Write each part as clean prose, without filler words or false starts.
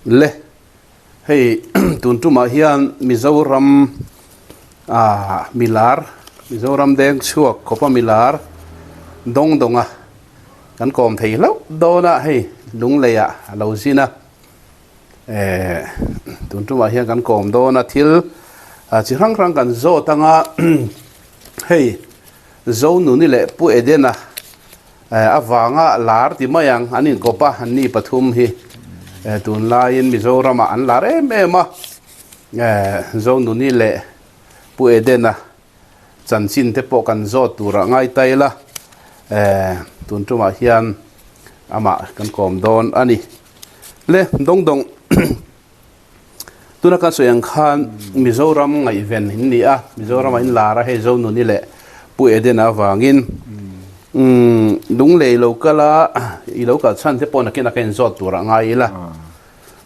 Le, hei tun tumah hian Mizoram ah milar, Mizoram deng chhuak khawpa milar dawng dawnga kan kawm thei hlauh dawn a, hei Lungleiah a lo zin a, eh tun tumah hian kan kawm dawn a, thil chi hrang hrang kan zawt anga hei Zonuni leh Pu Edena avanga lar ti mai ang an inkawp a, anni pathum hi tunlaiin Mizoramah an lar em em a, Zonuni leh Pu Edena chanchin te pawh kan zawt turah ngai ta ila, tun tumah hian amah kan kawm dawn a ni. Le dawng dawng. Tuna kan sawi ang khan Mizoram ngaihven in ni a, Mizoram ah in lar a, hei Zonuni leh Pu Edena avangin Lunglei lo kal a, i lo kal chhan te pawh nakin a ka inzawt tur ah ngai ila.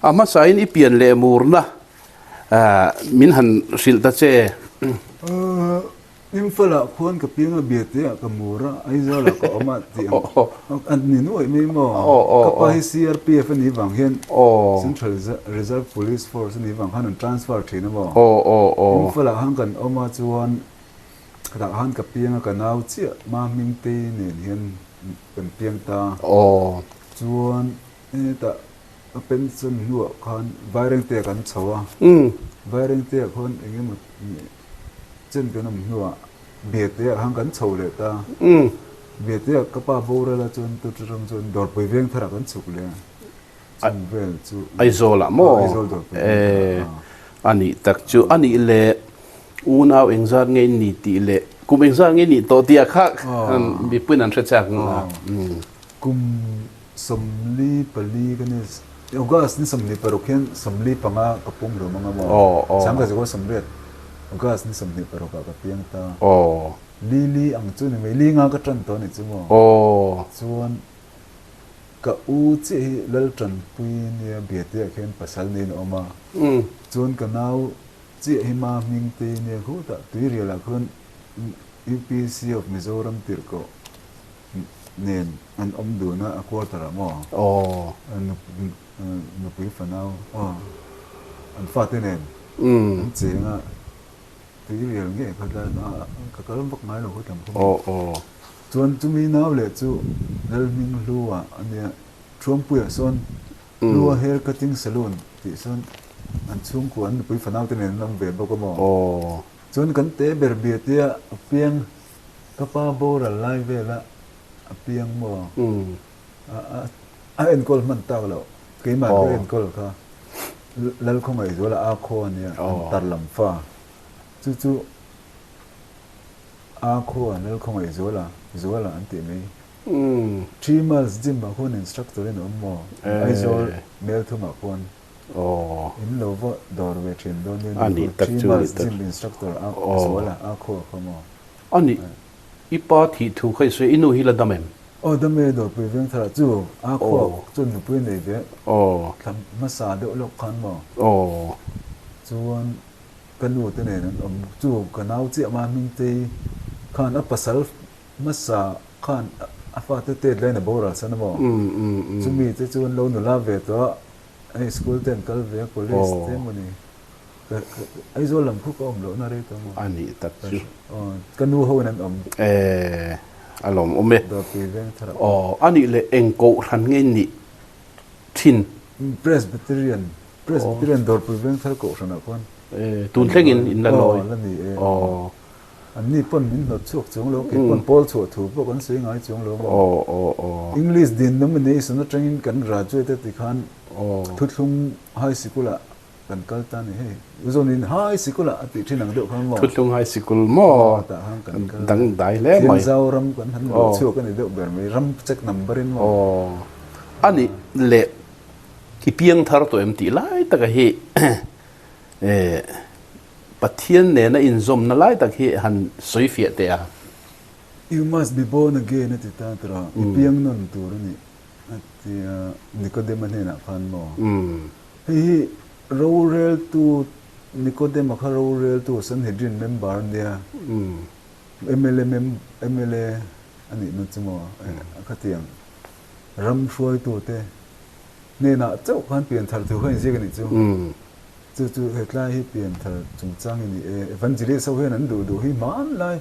A hmasa in i pian leh murna min han hrilh ta che. Imphal-ah khuan ka piang a, Biate-ah ka mur a, Aizawl-ah ka awm a tih ang a ni nuaih mai maw? Ka pa hi CRPF a nih vang hian Central Reserve Police Force a nih vang khan an transfer thin a maw? Imphal-ah khan kan awm a chuan tah khan ka piang a, ka nau chiah Mahmingtei nen hian kan piang ta. Chuan hetah ka pension hnuah khan Vairengte-ah kan chho a, Vairengte-ah khuan eng emaw Chen kan awm hnuah Biate ah khan kan chho leh ta. Biate ah ka pa boral a chuan tu ṭang chuan Dawrpui veng tharah kan chhuk leh a. Chung vel chu. Aizawl ah maw? Aizawl Dawrpui veng tharah. A nih tak chu. A nih leh unau engzat nge in ni tih leh kum engzat nge i nih tawh tih ah kha mipuiin an hre chak a. Kum 44 ka ni, August ni 26 hian 45 ka pum hlum anga maw? Sangkazikaw 80 August ni 26 ah ka piang ta. Li li ang chu ni mai, li nga ka tan tawh a nih chu maw? Chuan ka u chiah hi Laltanpui nia Biate ah khian pasal niin a awm a, chuan ka nau chiah hi Ma Hmingtei nia khutah Tuirial ah khuan UPC of Mizoram tirhkoh nen an awm dun a, a quarter ah maw? Aw. Nupui fanau aw an fate nen an cheng a, tui rial nge kha tlai a ka kal vak ngai lo khaw tam khaw maw? Aw aw. Chuan chumi nau leh chu Lalhminghlua a nia, Thuampuia sawn Hlua Hair Cutting Saloon tih sawn an chhungkua an nupui fanau te nen an awm ve bawk a maw? Aw. Chuan kan te ber biatia a piang Ka pa boral lai vela a piang maw? A enkawl hman tak loh. Keimah ka enkawl kha Lalkhawngaihzuala a khaw a nia, an tar lam fa. Chu chu a khaw Lalkhawngaihzuala, Zuala an tih mai. Three Miles Gym ah khuan instructor in a awm maw? Aizawl Melthum ah khuan in lo va dawr ve thin dawn nia, Three Miles Gym instructor a Zuala a khaw kha maw? A nih, i pa thih thu kha i sawi, i nu hi la dam em? Aw dam e, Dawrpui veng tharah chu a khuak chuan nupui a nei ve thla hmasa deuh lawk khan maw? Aw. Chuan ka nu te nen an awm chu ka nau chiah ma Hmingtei khan a pasal hmasa khan a fate tet laiin a boral san a maw? Chumi te chu an lo nula ve tawh a, hei school te an kal ve a, college te emawni. Aizawl lam khu ka awm lohna rei tawh maw? A nih tak chu. Aw, ka nu ho in an awm. Eh, a lawm awm e. Dawrpui veng thar ah. Aw, a nih leh eng kohhran nge nih thin? Presbyterian, Presbyterian Dawrpui veng thar kohhran ah khuan. Eh, tun thlengin in la lawi. Aw, la ni e. Aw. An ni pawn min hnawt chhuak chuang lo, kei pawn pawl chhuah thu pawh kan sawi ngai chuang lo maw? Aw, aw, aw. English denomination atangin kan graduate a ti khan thuthlung high sikul ah Kan kal ta ni hei. Uzawn in high sikul ah a tih thin ang deuh khan maw? Thuthlung high sikul maw? Aw tah khan kan kal. Dang dai hle mai. Thiangzau ram kan han luh chhuak a ni deuh ber mai. Ram check number in maw? Aw. A nih leh i piang thar tawh em tih lai taka hi Pathian nena inzawmna lai tak hi han sawi fiah teh a. You must be born again a ti ta tura i piang nawn tur a nih a ti a Nikodema hnenah khan maw? Hei hi roreltu Nikodema kha roreltu Sanhedrin member a nia, mla mla a nihna chu maw khatiang ram hruaitute Hnenah chauh khan pianthar thu kha inziak a nih chu. Chu chu hetlai hi pianthar chungchang i ni e. Evangelist ho hian an duh duh hi hmanlai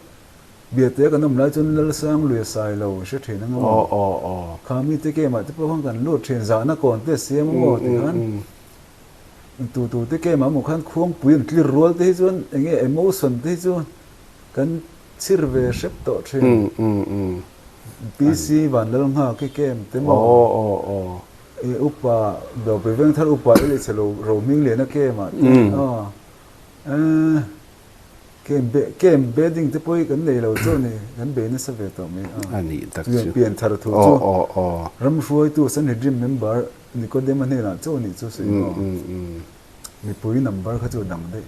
Biate kan awm lai chuan Lalsang lui a sai lo hre thin ang amaw? Kha mite kemah te pawh khan kan lut thin, zahna kawn te a siam amaw ti khan tu tu te kemah emaw khan khuangpui an tlir rual te hi chuan eng nge emotion te hi chu kan chhir ve hrep tawh thin. PC Vanlalnghaki kem te maw? Upa Dawpui Vengthar Upa Elichhe lo Rohmingliana kemah te aw. Kem be kem bedding te pawh hi kan nei lo chu a ni, kan bei nasa ve tawh mai a. A nih tak chu. Pian thar thu chu ram hruaitu Sanhedrin member Nikodema hnenah chauh a nih chu sawi maw? Mipui number kha chu a dang daih.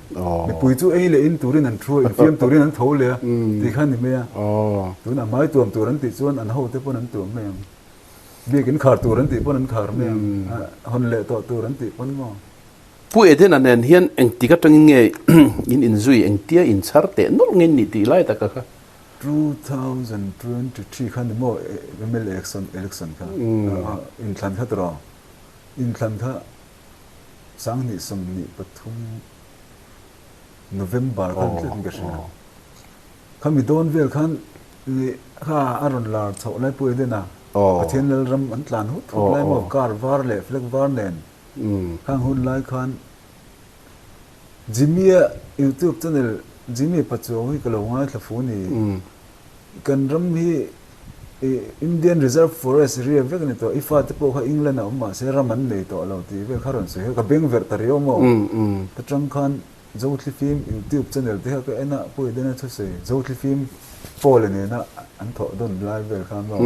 Mipui chu ei leh in turin an thu a, infiam turin an tho leh a tih kha a ni mai a. Tunah hmai tuam tur an tih chuan an hote pawn an tuam mai ang. Biakin khar tur an tih pawn an khar mai ang. Hawn leh tawh tur an tih pawn maw? Pu Edena nen hian engtik atangin nge in inzui, engtia inchhar teh nawlh nge nih tih lai taka kha? 2023 kha ni maw mla election election kha inthlan kha tawh inthlan kha 2023 November khan tlat in ka hria. Khami dawn vel khan kha a rawn lar chhoh lai Pu Edena Pathian Lalram an tlan hut hut lai maw car var leh flag var nen Khang hun lai khan Jimmy-a YouTube channel Jimmy Pachuau hi ka lo ngaithla fu ni. Kan ram hi Indian Reserve Forest ria vek a ni tawh. I fate pawh kha England ah awm mah se ram an nei tawh lo tih vel kha rawn sawi kha ka beng verh ta riau maw? Ta tang khan Zothlifim YouTube channel te kha ka en a, Pu Edena thusawi Zothlifim Paul-a nena an thawh dawn lai vel khan maw?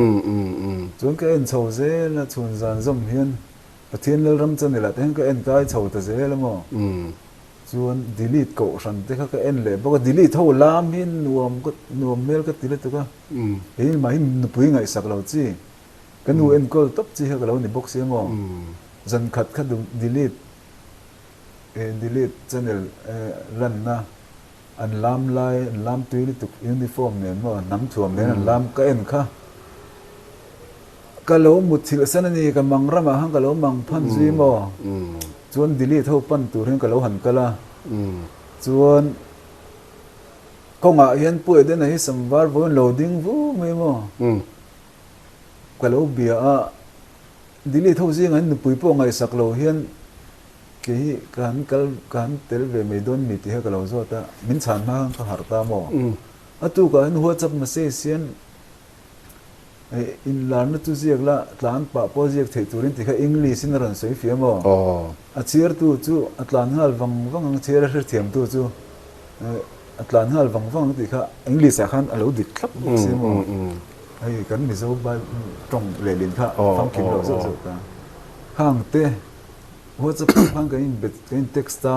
Chuan ka en chho zel a, chhun zan zawm hian Pathian Lalram channel ah te hian ka en kai chho ta zel a maw? Chuan delete kohhran te kha ka en leh bawk a, delete ho lam hi nuam ka nuam hmel ka ti lutuk a, kei mah hi nupui ngaihsak lo chi, ka nu enkawl tawp chi kha ka lo ni bawk si a maw? Zan khat kha delete delete channel lanna An lam lai, an lam tui lutuk uniform nen maw, hnam thuam nen an lam ka en kha. Ka lo mutthilh san a ni, ka mang ramah khan ka lo mang phan zui maw. Chuan delete ho pan tur hian ka lo han kal a. Chuan kawngah hian Pu Edena hi sam var vawiin lo ding vu mai maw. Ka lo bia a, delete ho zingah hian nupui pawh ngaihsak lo hian Kei hi ka han kal, ka han tel ve mai dawn mi tih kha ka lo zawt a, min chhan hma khan ka harh ta maw? A tukah hian WhatsApp message hian inlarna chu ziak la, tlan pah pawh ziak theih turin tih kha English in a rawn sawi fia maw? A chhiartu chu a tlan nghal vang vang ang, chhiar a hrethiamtu chu a tlan nghal vang vang ang tih kha English ah khan a lo dik thlap bawk si maw? Hei kan Mizo Bible tawng lehlin kha famkim loh zeuh zeuh ta. Khang te. WhatsApp ah khan kan in kan in text a,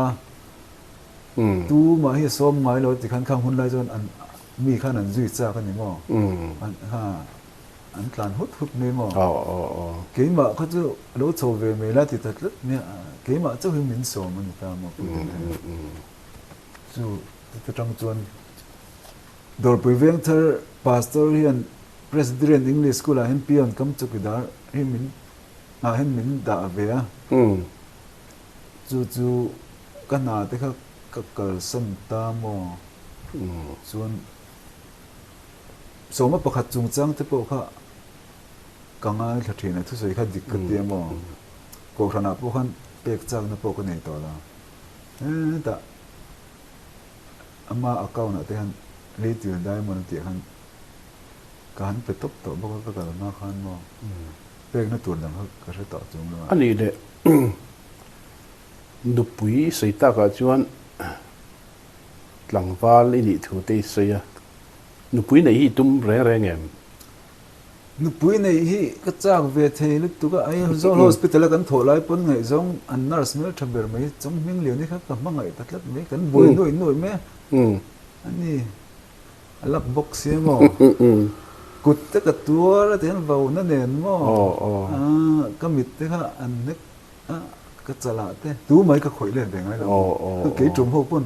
tu mah hi a sawm ngai lo ti khan khang hun lai chuan an mi khan an zui chak a ni maw? An kha an tlan hut hut mai maw? Keimah kha chu lo chho ve mai la ti ta tlat mai a, keimah chauh hi min sawm a ni ta maw pui deuh hian. Chu atang chuan Dawrpui Vengthar Pastor hian Presbyterian English School ah hian peon kam chawkidar hi min Ah hian min dah ve a, chu chu ka hna te kha ka kalsan ta maw? Chuan sawma pakhat chungchang te pawh kha ka ngaithla thin a, thusawi kha dik ka ti a maw? Kohhranah pawh khan pek chakna pawh ka nei tawh lo. Hetah ama account ah te hian Little Diamond a tih ah khan ka han pe tawp tawh bawk a, ka kal hma khan maw? Pekna tur dang kha ka hre tawh chung lo a. A nih leh nupui i sawi takah chuan tlangval i nih thu te i sawi a, nupui neih hi i tum reng reng em? Nupui neih hi ka chak ve thei lutuk a, Aizawl Hospital a kan thawh lai pawn ngaihzawng an nurse hmel tha ber mai Chawnghming Liani kha ka hmangaih ta tlat mai, kan buai nuaih nuaih mai a ni. A lak bawk sia maw? Kut te ka tuar a ti hian vauna nen maw? Ka mit te kha an hnek a, ka chalah te tu mai ka khawih let ve ngai lo. Kei tum ho pawn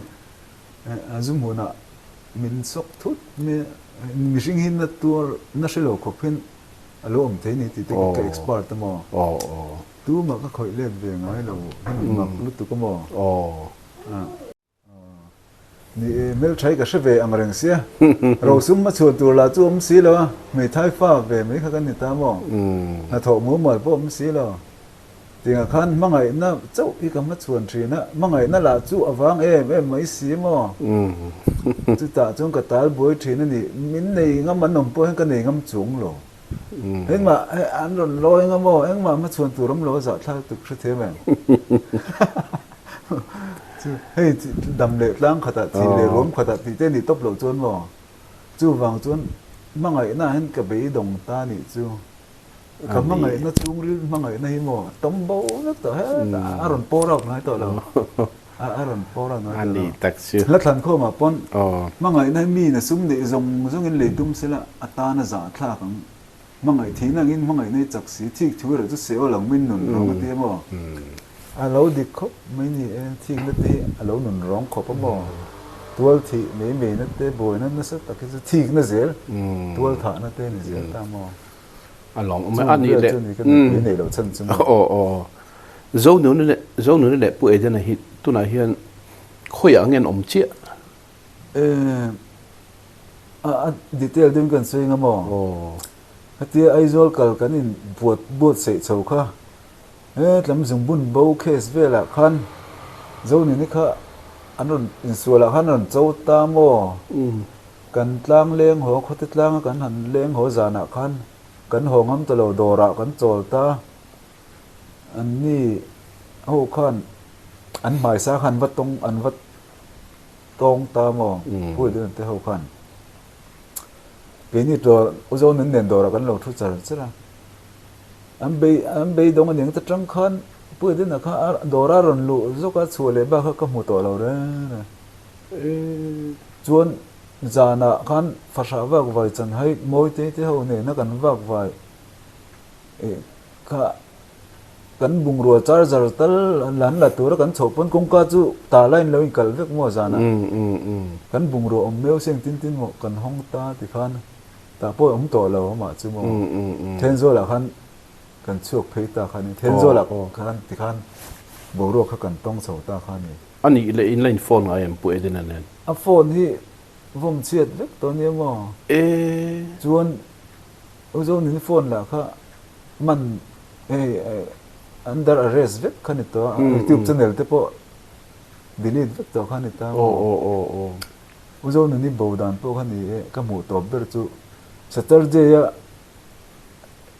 a zu hmunah min sawk thut mai a, mihring hi na tuar na hre lo khawp hian a lo awm thei a ni tih te ka expert a maw? Tumah ka khawih let ve ngai lo, hemi mak lutuk a maw? Ni e, hmeltha hi ka hre ve ang reng sia. Rosum hmachhuan tur lah chu awm si lo a, hmeithai fa ve mai kha kan ni ta maw? Hnathawh mumal pawh awm si lo. Tingah khan hmangaihna chauh hi ka hmachhuan thin a, hmangaihna lah chu a vang em em mai si maw? Chutah chuan ka tal buai thin a ni, min nei ngam an awm pawh hian ka nei ngam chung lo. Engmah an rawn lawi anga maw? Engmah hmachhuan tur awm lo a zahthlak tuk hrethiam em? Chu hei dam leh tlang khatah thih leh ruam khatah tih te nih tawp loh chuan maw? Chuvang chuan hmangaihna ah hian ka beidawng ta nih chu. Ka hmangaihna chhungril hmangaihna hi maw tawm bo vek tawh hetah a rawn pawr out ngai tawh lo. A rawn pawr out ngai tawh lo. Hla thlan khawmah pawn hmangaihna hi mi na sum neih zawng zawngin lei tum sela a tan a zahthlak ang. Hmangaih thihna angin hmangaihna hi chak si, thik thu erawh chu seol ang min nun rawng a ti a maw? A lo dik khawp mai ni e, thikna te hi a lo nun rawng khawp a maw? Tual thih mei meina te buaina nasa tak hi chu thikna zel, tual thahna te ni zel ta maw? A lawm awm e, a nih leh, nupui nei loh chhan chu maw? Aw aw, Zonuni leh Zonuni leh Pu Edena hi tunah hian khawiah nge an awm chiah? A detail deuhin kan sawi anga maw? Khatia Aizawl kal kan in buat buatsaih chho kha he tlam zungbun bo case velah khan Zonini kha an rawn insualah khan an rawn cho ta maw? Kan tlang leng haw khawte tlanga kan han leng haw zanah khan kan haw ngam ta lo dawrah kan chawl ta. Anni ho khan an hmaisa khan va tawng an va Tawng ta maw? Pu Edwin te ho khan keini dawr U Zonun nen dawrah kan lo thu char char a. An bei an beidawng a ning ta tang khan Pu Edwin-a kha a dawra rawn luh zawk a chhuah leh bak kha ka hmu tawh lo reng reng. Chuan zanah khan fahrah vak vai chanhai Mawitei te ho nena kan vak vai kha Kan bungrua charger tal an la tura kan chhoh pawn kawngka chu ta line lo in kalh vek maw zanah kan bungrua awm meu seng tin tin maw kan hawng ta ti khan tah pawh a awm tawh lo amah chu maw Thenzawl ah khan kan chhuak phei ta kha ni Thenzawl ah khan ti khan boruak kha kan tawng chho ta kha ni. A nih leh in la in phone ngai em Pu Edena nen? A phone hi vawm chhiat vek tawh nia maw? Chuan U Zonin phone lah kha man hei under arrest vek kha ni tawh a, youtube channel te pawh delete vek tawh kha ni ta maw? U Zonuni bo dan pawh kha ni e, ka hmuh tawp ber chu Saturday a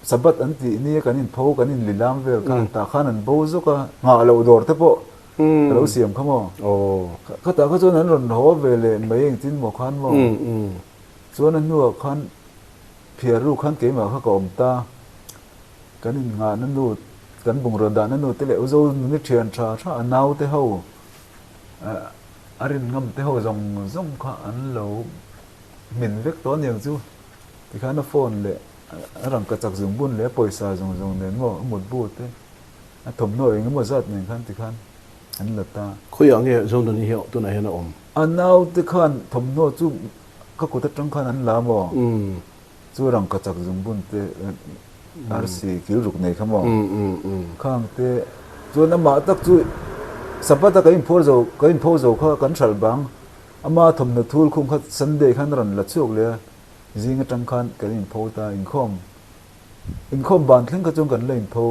Sabbath an tih nia kan inpho kan inlilam vel kha tah khan an bo zawk a, nghah loh dawr te pawh ka lo siam kha maw? Khatah kha chuan an rawn haw ve leh mai engtin maw khan maw? Chuan a hnuah khan Phiarru khan keimah kha ka awm ta. Kan innghahna nu, kan bungraw dahna nu te leh Uzo nuni thian tha tha a nau te ho, a rin ngam te ho zawng zawng kha an lo hmin vek tawh aniang chu. Tikhan a phone leh a rangkachak zungbun leh a pawisa zawng zawng nen maw, a mutbu te, a thawmhnaw eng emaw zat nen khan tikhan an la ta. Khawiah nge Zonuni hi tunah hian a awm? A nau te khan thawmhnaw chu Ka kut atang khan an la maw? Chu rangkachak zungbun te arsi kil ruk nei kha maw? Khang te chuan amah tak chu Sabbath a kan inphuar zo kan inpho zo kha kan hralh bang ama thawmhnaw thul khum kha Sunday khan a rawn la chhuak leh a, zing atang khan kan inpho ta inkhawm inkhawm ban thleng kha chuan kan la inpho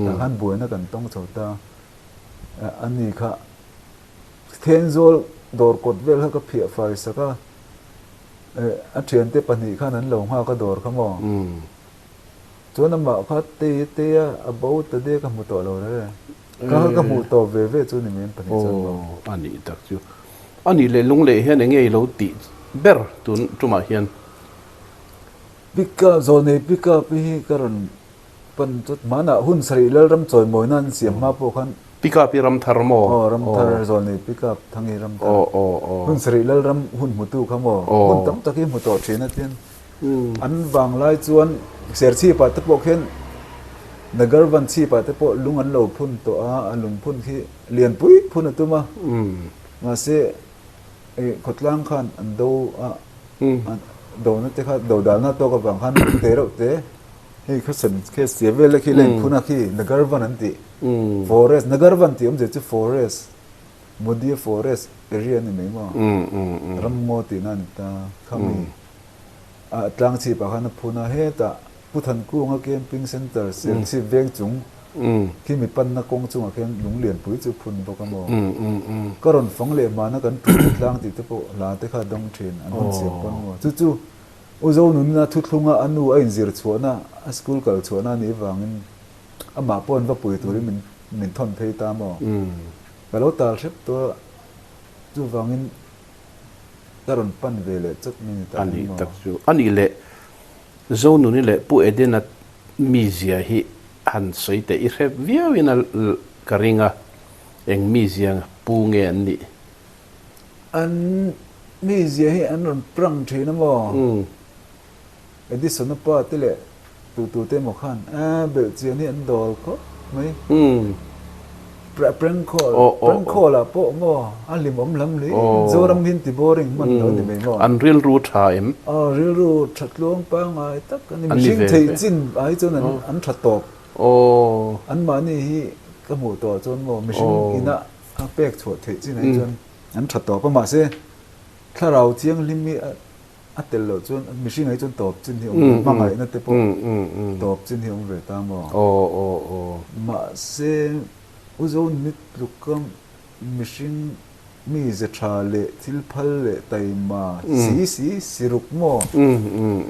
tah khan buaina kan tawng chho ta ani kha Thenzawl dawr kawt vel kha ka phiah fai sak a, a thiante pahnih khan an lo nghak a dawr kha maw? Chuan amah kha tei tei a, a bo ta dek a hmu tawh lo reng. Ka kha ka hmuh tawp ve ve chu ni mai an pahnih chuan maw? Aw, a nih tak chu. A nih leh lung leh hian eng nge i lo tih ber tun tumah hian? Pick up, zawlnei pick up hi ka rawn Pan chu hmanah hun sarih Lalram chawimawina an siam hma pawh khan. Pickup i ramthar maw? Aw ramthar zawlnei pickup thangi ramthar. Aw aw aw. Hun sarih Lalram hun hmutu kha maw? Hun tam tak hi hmu tawh thin a tin. An vanglai chuan Serchhipah te pawh khian Nagarvan chhipah te pawh lung an lo phun tawh a, a lungphun khi lianpui phun a tum a. Mahse khawtlang khan an do a, dona te kha dodalna tawk avang khan lung te reuh te. Hei kha sen khi sia vel a khi lane phun a khi Nagarvan an tih. Forest, Nagarvan tih awmzia chu forest, Modia forest area a ni mai maw? Ramngaw tihna a ni ta. Khami a tlang chhip ah khan a phun a, hetah Pu Thankunga Camping Centre Serchhip veng chung khi mi panna kawng chungah khian lung lianpui chu phun bawk a maw? Ka rawn fang leh hmana kan ṭulna tlang tih te pawh hla te kha a dawng ṭhin an hun siam pawn maw? Chu chu U Zonunina thuthlunga a nu a inzir chhuahna, a school kal chhuahna a nih vangin amah pawh an va pui turin min min thawn phei ta maw? Ka lo tal hrep tawh a, chuvangin ka rawn pan ve leh chawt mai ni ta A nih tak chu. A nih leh Zonuni leh Pu Edena mizia hi han sawi teh i hrep viauin a ka ring a, eng mizia pu nge an nih? An mizia hi an rawn prank thin a maw? Edison-a pa te leh tu te emaw khan a belh chian hi an dawl khawp mai. Prank call, prank call ah pawh maw a hlimawm lam hle Zoram hi an ti boring hman lo a ni mai maw? An rilru tha em? Aw rilru tha tluang pangngai tak a ni. Mihring theih chin ah hi chuan an tha tawp. Anmahni hi ka hmuh tawh ah chuan maw mihring ina A pek chhuah theih chin ah hi chuan an tha tawp a, mahse thlarau thianghlim hi a tel loh chuan mihring ah hi chuan tawp chin hi a awm ve, hmangaihna te pawh tawp chin hi a awm ve ta maw? Mahse U Zonuni tluka mihring mi ze tha leh thil phal leh taima si si si ruk maw?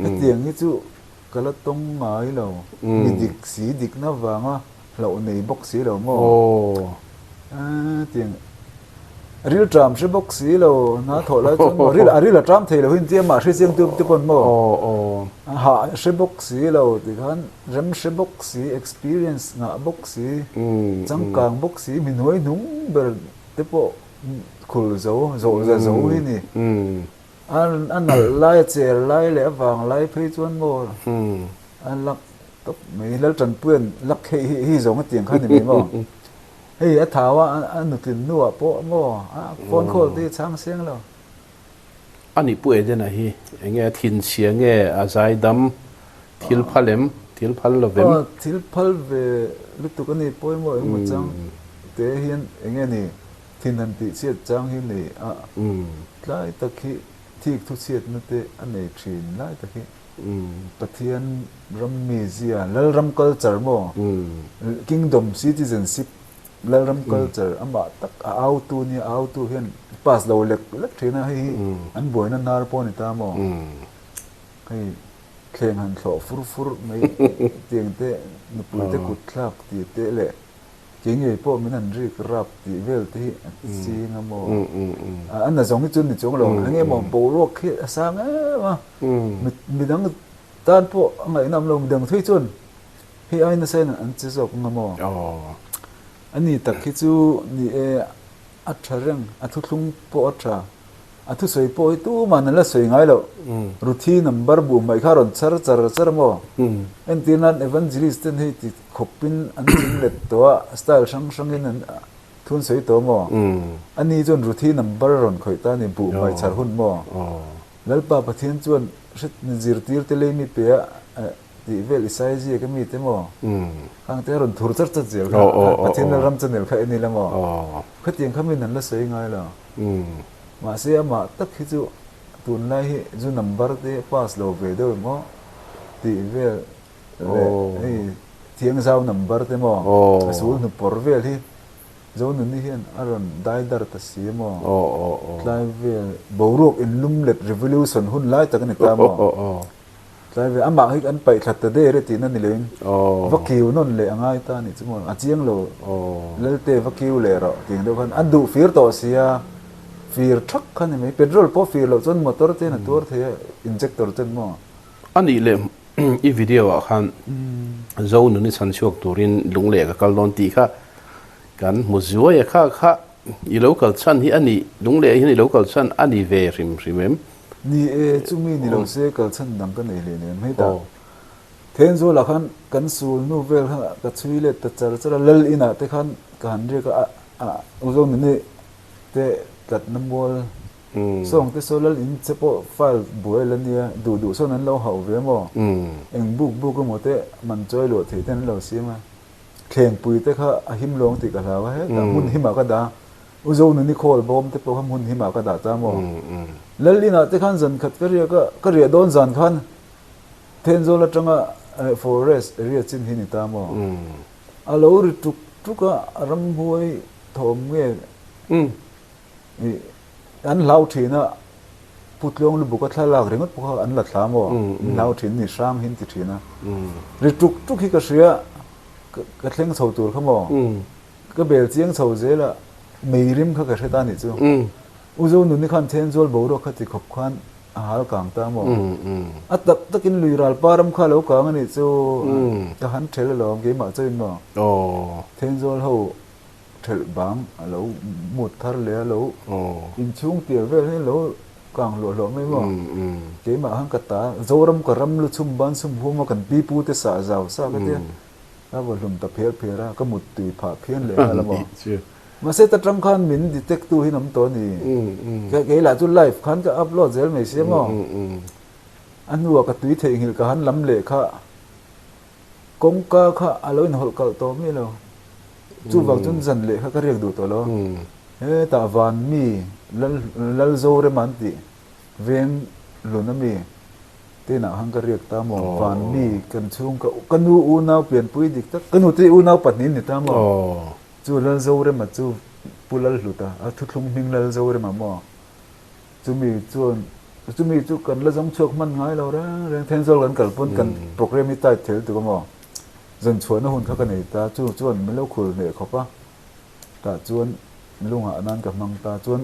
Hetiang hi chu ka la tawng ngai lo, mi dik si dikna vanga hlauh nei bawk si lo maw? Tiang ril ṭam hre bawk si lo, hna thawh lai chuan maw ril a ril a ṭam thei lo hi intia mah hre chiang tu te pawn maw hah hre bawk si lo tikhan rem hre bawk si, experience ngah bawk si, changkang bawk si, mi hnuai hnung ber te pawh khul zo, zawh za zo hi ni. A nalh lai, a cher lai leh a vang lai phei chuan maw a lak tawp mai. Laltanpuia'n lak hei hi hi zawng a tiang kha a ni mai maw? Hei a thau a, a nutlin hnuah pawh maw a phone call te hi a chhang seng lo. A nih Pu Edena hi eng nge a thinchhia nge a zaidam thil phal em? Thil phal lo vem? Aw thil phal ve lutuk a ni pawimawh engemaw chang te hian eng nge ni Thin han tih chhiat chang hi nei a, tlai tak hi thik thu chhiatna te a nei thin lai tak hi Pathian ram mizia, Lalram culture maw, Kingdom citizenship, Lalram culture amah tak a autu nia, a autu hian pass lo lek lek thin a, hei hi an buaina hnar pawh a ni ta maw, hei thleng han thlawh fur fur mai tiang te nupui te kut thlak tih te leh Kei ngei pawh min han rik rap tih vel te hi a ching a maw? A na zawng hi chu ni chuang lo. Eng nge maw boruak hi a sang em a, midang tan pawh a ngaihna awm lo. Midang thui chuan hei ai nasa in an che zawk ang a maw? A ni tak hi chu ni e, a tha reng, a thuthlung pawh a tha. A thusawi pawh hi tuman an la sawi ngai loh. Ruthi number buh hmaih kha a rawn char char char a maw? Entir nan Evangelist ten hei ti khawpin an ching let tawh a, style hrang hrangin an thun sawi tawh a maw? Ani chuan Ruthi number a rawn khawih ta a ni, buh hmaih char hun maw? Lalpa Pathian chuan hre zirtir te lei mi pe a tih vel Isaia ziak a mi te maw? Khang te a rawn thur char char zel kha, Pathian Lalram channel kha en ila maw? Khatiang kha min an la sawi ngai lo. Mahse amah tak hi chu tunlai hi zu number te pass lo ve deuh emaw tih vel leh hei thiangzau number te maw a sul hnu pawr vel hi Zonuni hian a rawn dai dar ta si emaw tlai vel boruak inlum let revolution hun lai tak a ni ta maw. Tlai ve, amah hi an paih thla ta der e tihna ni loin va kiu nawn leh a ngai ta a nih chu maw, a chiang lo Lalte va kiu leh rawh tih ang deuh khan an duh fir tawh sia, fir thak kha ni mai, petrol pawh fir loh chuan motor te hian a tuar thei a, injector ten maw. A nih leh i video ah khan Zonuni chhan chhuak turin lungleh ka kal dawn tih kha kan hmu zuai a, kha kha i lo kal chhan hi a nih, lungleh hian i lo kal chhan a ni ve hrim hrim em? Ni e, chumi ni lo se kal chhan dang ka nei hle nen. Hetah Thenzawl ah khan kan sul hnu vel kha ka chhui let ta char char a, Lal inah te khan ka han riak a, a Uzonuni te tlatna mual Sawng te saw lal in che pawh file buai la nia, duh duh sawn an lo hauh ve maw? Eng buk buk emaw te man chawi luah theih ten an lo siam a. Thlengpui te kha a him lawng tih ka hlau a, hetah hmun himah ka dah a. U Zonuni khawl bawm te pawh kha hmun himah ka dah ta maw? Lal inah te khan zan khat ka riak a, ka riah dawn zan khan Thenzawl atanga forest area chin hi ni ta maw? A lo ri tuk tuk a, ramhuai thawm nge an hlau thin a, Pu Tluang Lubuka thlalak ringawt pawh kha an la thla maw? An hlau thin ni, hrang hi an ti thin a. Ri tuk tuk hi ka hria, ka thleng chho tur kha maw? Ka bel chiang chho zel a, mei rim kha ka hre ta nih chu. U Zonuni khan Thenzawl boruak kha ti khawp khan a hal kang ta maw? A tak takin lui ral pa ram kha a lo kang a nih chu. Ka han ṭhel alawm keimah chauhin maw? Thenzawl ho ṭhelh bang a lo mut thar leh a lo inchhung pial vel hi a lo kang hluah hluah mai maw? Keimah khan ka ta Zoram ka ram lu chhum ban chhum huam a kan pipu te sah zau sa ka tia. Ka vaw hlum ta pher pher a, ka muttui phah phian leh nghal a maw. Mahse ta tang khan min detect tu hi an awm tawh a ni. Kei lah chu live khan ka upload zel mai sia maw. A hnuah ka tui theihnghilh ka han lam leh kha kawngka kha a lo inhawlh kalh tawh mi lo. Chuvang chuan zan leh kha ka riak duh tawh lo. Hetah van mi Lalzorema an tih veng hlun a mi. Tenah khan ka riak ta maw? Van mi kan chhung ka ka nu unau pianpui dik tak ka nute unau pahnih ni ta maw? Chu Lalzorema chu Pu Lalhluta a thuthlung hming Lalzorema maw? Chumi chuan chumi chu kan la zawng chhuak hman ngai lo reng reng Thenzawl kan kal pawn kan programme hi tight thel tuk a maw? Zan chhuahna hun kha ka nei ta chu chuan min lo khul hneh khawp a tah chuan lungah nan ka hmang ta chuan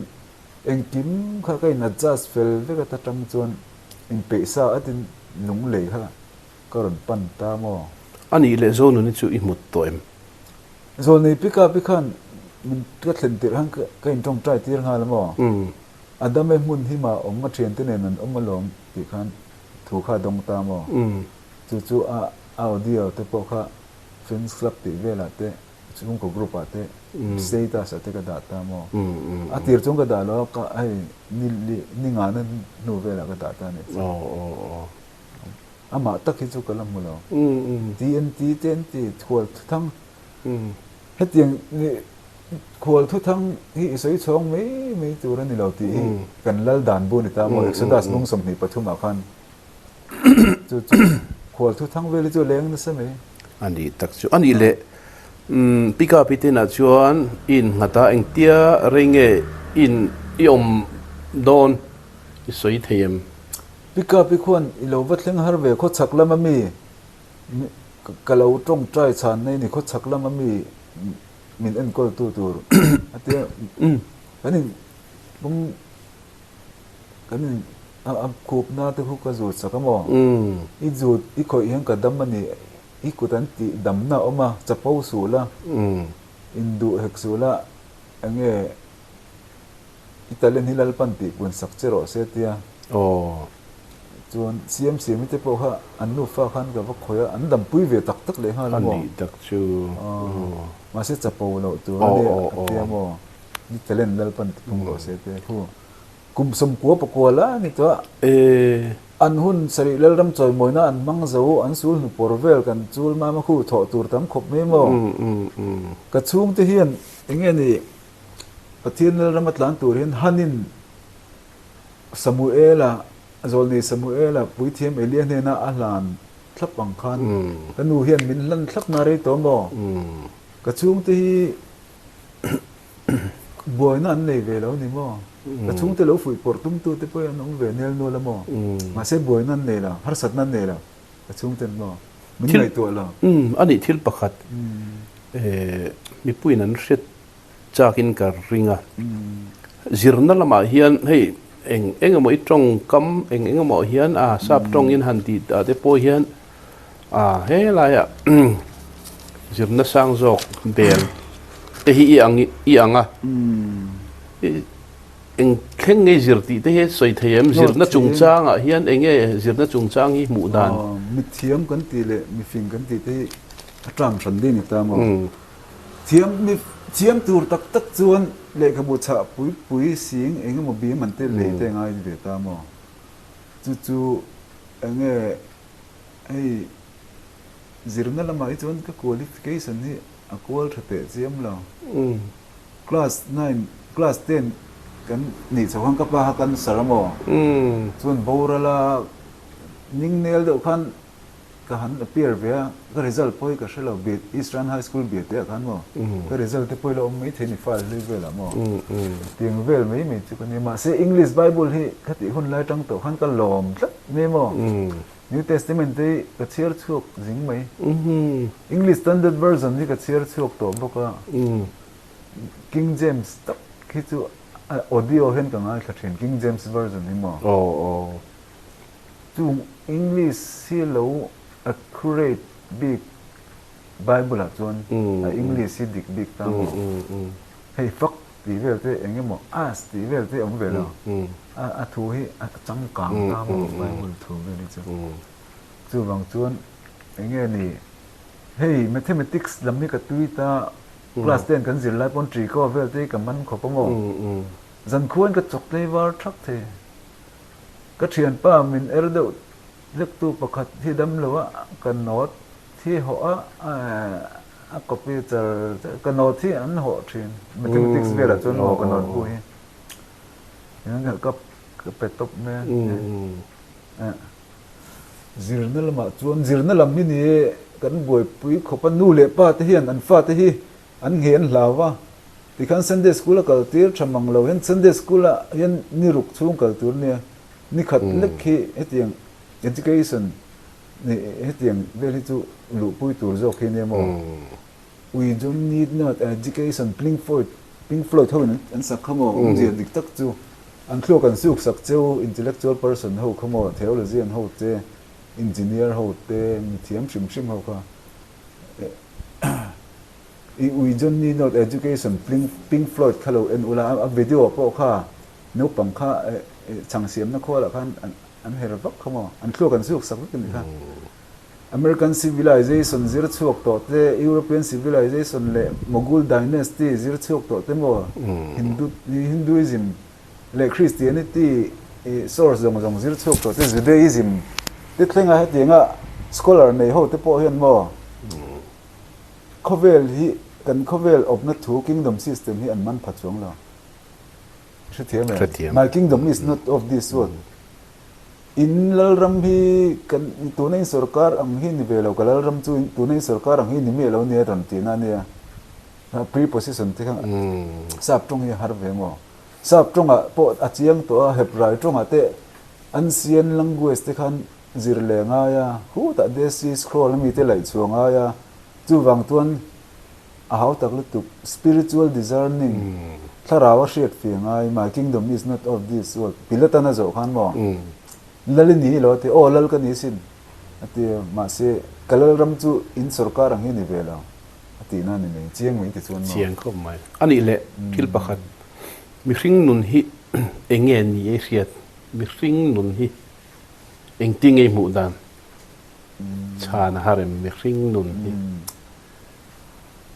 Engkim kha ka in adjust fel vek a ta tang chuan inpeih sa at in lunglei kha ka rawn pan ta maw? A nih leh Zonuni chu i hmut tawh em? Zawlnei pick up hi khan min ka thlen tirh khan ka in tawngtai tir nghal a maw? A dam e hmun hi mah awm a thiante nen an awm alawm tih khan thu kha a dawng ta maw? Chu chu a audio te pawh kha fans club tih velah te Chhungkaw group ah te status ah te ka dah ta maw? A tir chuan ka dah lo a, ka hei ni li ni ngahna hnu velah ka dah ta a nih chu. Amah tak hi chu ka la hmu lo. TNT te an ti khual thuthang. Hetiang khual thuthang hi i sawi chhawng mai mai tur a ni lo tih hi kan lal dan bu a ni ta maw? Exodus bung 23 ah khan Chu chu khual thu thang vel hi chu leng nasa mai. A nih tak chu. A nih leh pick up i tinah chuan i innghat a, engtia rei nge i in i awm dawn i sawi thei em? Pick up i khuan i lo va thleng har ve khawchhak lama mi ka lo tawngtai chhan nei ni khawchhak lama mi min enkawl tu tur a tia kan in pum Kan in a khupna te khu ka zut sak a maw? I zut i khawih hian ka dam a ni, i kut an tih damna a awm a, chapo suh la, induh hek suh la, eng nge i talent hi Lalpan tih pun sak che rawh se tia. Chuan siam siam i te pawh kha an nufa khan ka va khawih a, an dampui ve tak tak leh nghal a maw? A nih tak chu. Mahse chapo loh tur a nia a tia maw? I talent Lalpan ti phung rawh se te khu. Kum 90 pakua la a ni tawh a. An hun sarih Lalram chawimawina an hmang zo, an sul hnu pawr vel kan chul mam a khu thawh tur tam khawp mai maw? Ka chhungte hian eng nge ni Pathian Lalram a tlan tur hian Hanin Samuela, Zawlnei Samuela puithiam Elia hnena a hlan thlap ang khan ka nu hian min hlan thlap na rei tawh maw? Ka chhungte hi Buaina an nei ve lo ni maw? Ka chhungte lo fuih pawrh tumtu te pawh hi an awm ve nel nual a maw? Mahse buaina an nei lo, harsatna an nei lo, ka chhungten maw? Min ngaihtuah lo. Umm, a nih thil pakhat mipuiin an hriat chakin ka ring a. Zirna lamah hian hei eng eng emaw i tawngkam eng eng emaw hian a sap tawngin han tih ah te pawh hian A helaiah zirna sang zawk bel te hi i ang i ang a, eng thleng nge zir tih te hi sawi thei em? Zirna chungchangah hian eng nge zirna chungchang hi hmuh dan? Mithiam kan tih leh mifing kan tih te hi a tang hran ding a ni ta maw? Thiam mi. Thiam tur tak tak chuan lehkhabu chhah pui pui sing eng emaw bim an tel lei te ngai ve ta maw? Chu chu eng nge hei zirna lamah hi chuan ka qualification hi a kual tha teh chiam lo. Class nine, class ten kan nih chho khan ka pa kha cancer a maw? Chuan boral a ning nel deuh khan Ka han appear ve a, ka result pawh hi ka hre lo, Eastern High School biate ah khan maw, ka result te pawh hi la awm maithei ni file hlui velah maw, tiang vel mai mai chu ka nia. Mahse English Bible hi ka tih hun lai tang tawh khan ka lawm tlat mai maw, New Testament te hi ka chhiar chhuak zing mai, English Standard Version hi ka chhiar chhuak tawh bawk a, King James tak hi chu audio hian ka ngaithla thin, King James Version hi maw. Chung English hi lo accurate bik Bible ah chuan a English hi dik bik ta maw? Hei fuck tih vel te eng emaw ass tih vel te awm ve lo. A thu hi a changkang ta maw Bible thu vel hi chu. Chuvang chuan eng nge ni hei mathematics lam hi ka tui ta class ten kan zir lai pawn trikaw vel te hi ka man khawp a maw? Zankhuain ka chawk tlei var thak thei. Ka thianpa min er deuh hlektu pakhat hi dam lo a, ka note hi hawh a, a copy char char, ka note hi an hawh thin, mathematics velah chuan maw ka note bu hi, ka ka pe tawp mai a. Zirna lamah chuan zirna lam hi ni e, kan buaipui khawp a, nu leh pa te hian an fate hi An ngheh an hlau va, tikhan Sunday School a kal tir tha mang lo hian Sunday School ah hian ni ruk chhung kal tur nia, ni khat lek hi hetiang education hetiang vel hi chu luhpui tur zawk hi nia maw? We don't need not education Pink Floyd Pink Floyd ho in an sak kha maw? Awmzia dik tak chu an thluak an suk sak cheu intellectual person ho kha maw theologian ho te engineer ho te mithiam hrim hrim ho kha I ui Johnny Note Education Pink Floyd kha lo en ula, a video pawh kha naupang kha chhang siamna khualah khan an her vak kha maw, an thluak an zuk sak vek a nih kha. American Civilization zir chhuak tawh te, European Civilization leh Mogul Dynasty zir chhuak tawh te maw, Hinduism leh Christianity source zawng zawng zir chhuak tawh te Judaism te thlenga hetianga scholar nei ho te pawh hian maw khawvel hi kan khawvel awpna thu kingdom system hi an man pha chuang lo. Hrethiam em? My kingdom is not of this world. In lalram hi kan tuna in sorkar ang hi ni ve lo ka lalram chu tuna in sorkar ang hi ni miah lo nia rawn tihna ania. Preposition te kha sap tawng hi a har ve maw? Sap tawngah pawh a chiang tawh a, Hebrai tawngah te ancient language te khan zir leh ngai a, hutah Dead Sea Scroll ami te laih chhuah ngai a, chuvang chuan a hau tak lutuk, spiritual discerning, thlarau a hriat fih ngai, my kingdom is not of this world, Pilatan a zawh khan maw? Lal i ni lo a ti, aw lal ka ni sin a ti a, mahse ka lalram chu in sawrkar ang hi a ni ve lo. A tihna a ni mai, chiang mai ti chuan maw? Chiang khawp mai. A nih leh thil pakhat, mihring nun hi eng nge ni ei hriat? Mihring nun hi engtin nge i hmuh dan? Chhan a har em mihring nun hi?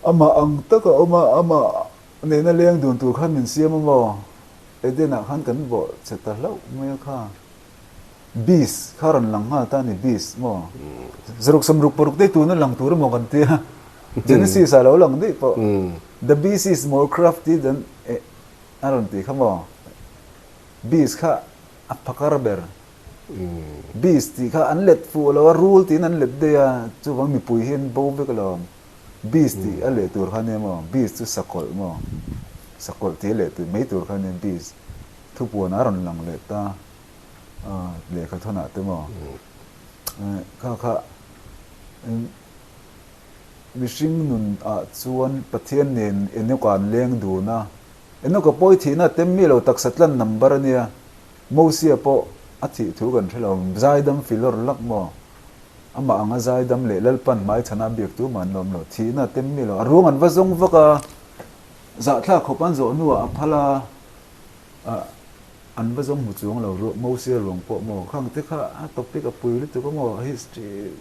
Amah ang taka awm a, amah nena leng dun tur khan min siam a maw? Eden-ah khan kan bawh che ta hlauh mai a kha. Beast kha rawn lang nghal ta a ni, Beast maw? Zaruk sawmruk paruk te tuna lang tur emaw kan tia, Genesis ah lo lang daih pawh, The beast is more crafty than eh a rawn ti kha maw? Beast kha a phakar ber. Beast tih kha an let fuh lo a, rul tiin an let daih a, chuvang mipui hi an bo vek alawm. Beast tih a leh tur kha nia maw? Beast chu sakawlh maw? Sakawlh tih a leh mai tur kha nia beast. Thupuan a rawn lang leh ta. Lehkha thawnah te maw kha kha mihring nun ah chuan Pathian nen Enoka an leng dun a, Enoka pawh i thihna a tem miah lo taksa tlan number a nia, Mosia pawh a thih thu kan hre lo, zaidam filawr lak maw amah anga zaidam leh Lalpan hmaichhana biak tu mah an lawm lo, thihna a tem miah lo, a ruang an va zawng vak a, zahthlak khawp an zawh hnuah a phal a. An va zawng hmu chuang lo ruah Mosia ruang pawh maw khang te kha a topic a pui lutuk a maw history.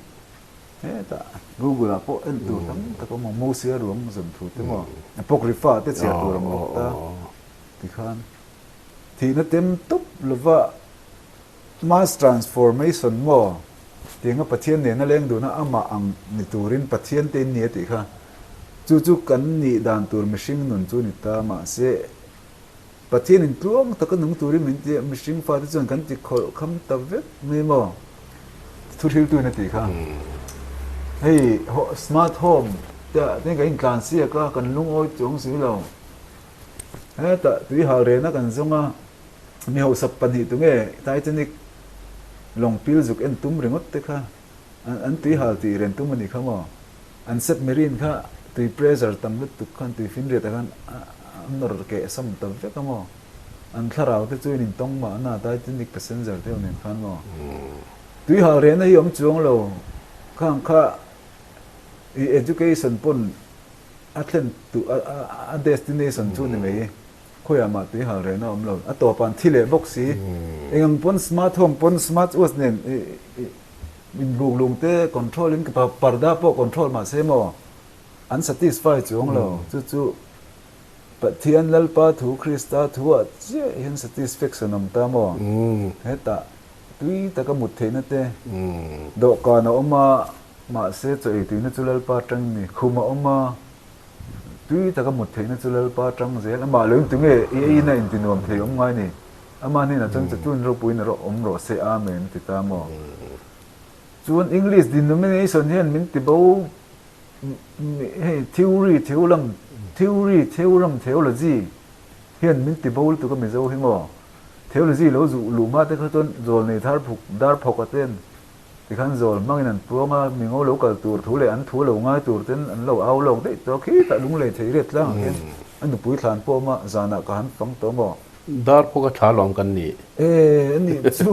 Hetah Google ah pawh en tur tam tak a awm ang, Mosia ruang zawn thu te maw, Apocrypha te chhiar tur ang bawk ta tikhan thihna tem tawp lova mass transformation maw tianga Pathian nena leng duna amah ang ni turin Pathian te in ni a tih kha chu chu kan nih dan tur mihring nun chu ni ta mahse Pathianin tluang taka nung turin min ti a, mihring fate chuan kan ti khawlh kham ta vek mai maw? Thuhriltuin a tih kha. Hei smart home te ah te kan intlan siak a, kan lungawi chuang si lo. Hetah tui hal rehna kan zawng a, mi hausak pahnih tunge Titanic lawng pil zuk en tum ringawt te kha an tui hal tih ren tum a nih kha maw? An submarine kha tui pressure tam lutuk khan tui finriat ah khan a nawr keh sam ta vek a maw? An thlarau te chu in intawng mahna Titanic passenger te ho nen khan maw? Tui hal rehna hi awm chuang lo khang kha i education pawn a thlen tu a destination chu ni mai khawiah mah tui hal rehna awm lo. A tawpah an thi leh bawk si. Eng ang pawn smart home pawn smart watch nen i Inbuk lung te control in parda pawh control mah se maw an satisfy chuang lo. Chu chu Pathian Lalpa thu Krista thu ah chiah hian satisfaction awm ta maw? Hetah tui taka mut theihna te dawhkan a awm a, mahse chaw ei tuina chu Lalpa tang ni. Khum a awm a, tui taka mut theihna chu Lalpa tang zel. Amah lo in tunge i eiin a intinuam thei awm ngai ni. Amah hnenah chuan chatuan ropuiin a awm rawh se, Amen a ti ta maw? Chuan English denomination hian min ti bo hei theory theolam theory theoram theology hian min ti bo lutuk a Mizo hi maw? Theology lo zuh luh hma te kha chuan zawl nei thar phuk dar phawk a ten tikhan zawl hmangin an puang a, mingo lo kal tur thu leh an thu lo ngai tur ten an lo au lawk daih tawh a, khitah lunglei thei riat tlangah khian a nupui thlan pawh a zanah ka han fang tawh maw? Darphawka thla lawm kan ni. E, a nih chu.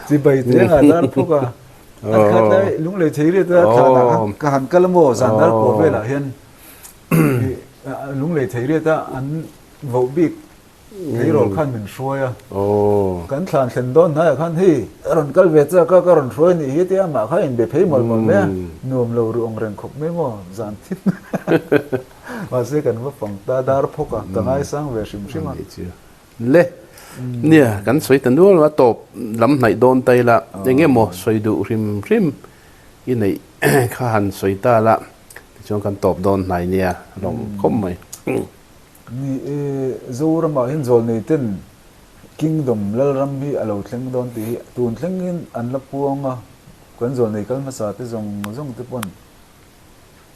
Chibai cheng ah Darphawka. An khat lai lunglei thei riat a thlan ah khan ka han kal a maw zan dar kua velah hian lunglei thei riat a an voh bik tleirawl khan min hruai a. Kan thlan thlen dawn hnaiah khan hei a rawn kal ve chak a ka rawn hruai a nih hi tia amah kha inbe phei mawlh mawlh mai a. Nuam lo ruh ang reng khawp mai maw zan thim. Mahse kan va fang ta dar phawk a, ka ngaisang ve hrim hrim a. Le, nia kan sawi ta nual a tawp lam hnaih dawn ta ila, eng emaw sawi duh hrim hrim i neih kha han sawi ta la, tichuan kan tawp dawn hnai nia lawm khawp mai. Ni e, Zoramah hian zawlnei ten Kingdom Lalram hi a lo thleng dawn tih hi tun thlengin an la puang a, kan zawlnei kal hmasa te zawng zawng te pawn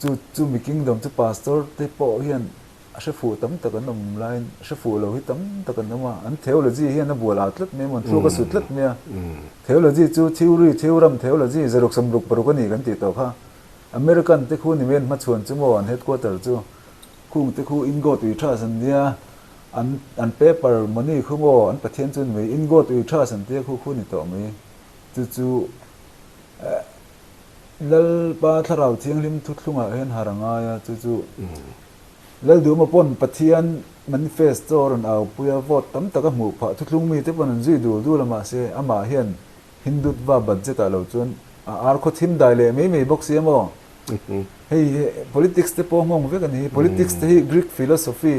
Chu chu mi kingdom chu pastor te pawh hian a hre fuh tam tak an awm laiin hre fuh lo hi tam tak an awm a, an theology hian a bual at tlat mai a maw, an thluak a sut tlat mai a. Theology chu theory, theoram, theology, zaruk samruk paruk a ni kan tih tawh kha. American te khu ni mai an hmachhuan chu maw an headquarter chu khung te khu in God we trust an nia, an an paper money khu maw an pathian chu ni mai, in God we trust an tia khu khu ni tawh mai. Chu chu eh. Lalpa Thlarau Thianghlim thuthlungah hian har a ngai a, chu chu Lalduhma pawn Pathian manifesto a rawn aupui a, vote tam tak a hmuh phah. Thuthlung mite pawn an zui dul dul a, mahse amah hian Hindutva budget ah lo chuan a ar khaw thim dai leh mai mai bawk si a maw? Hei hi politics te pawh nghawng vek a ni hi, politics te hi Greek philosophy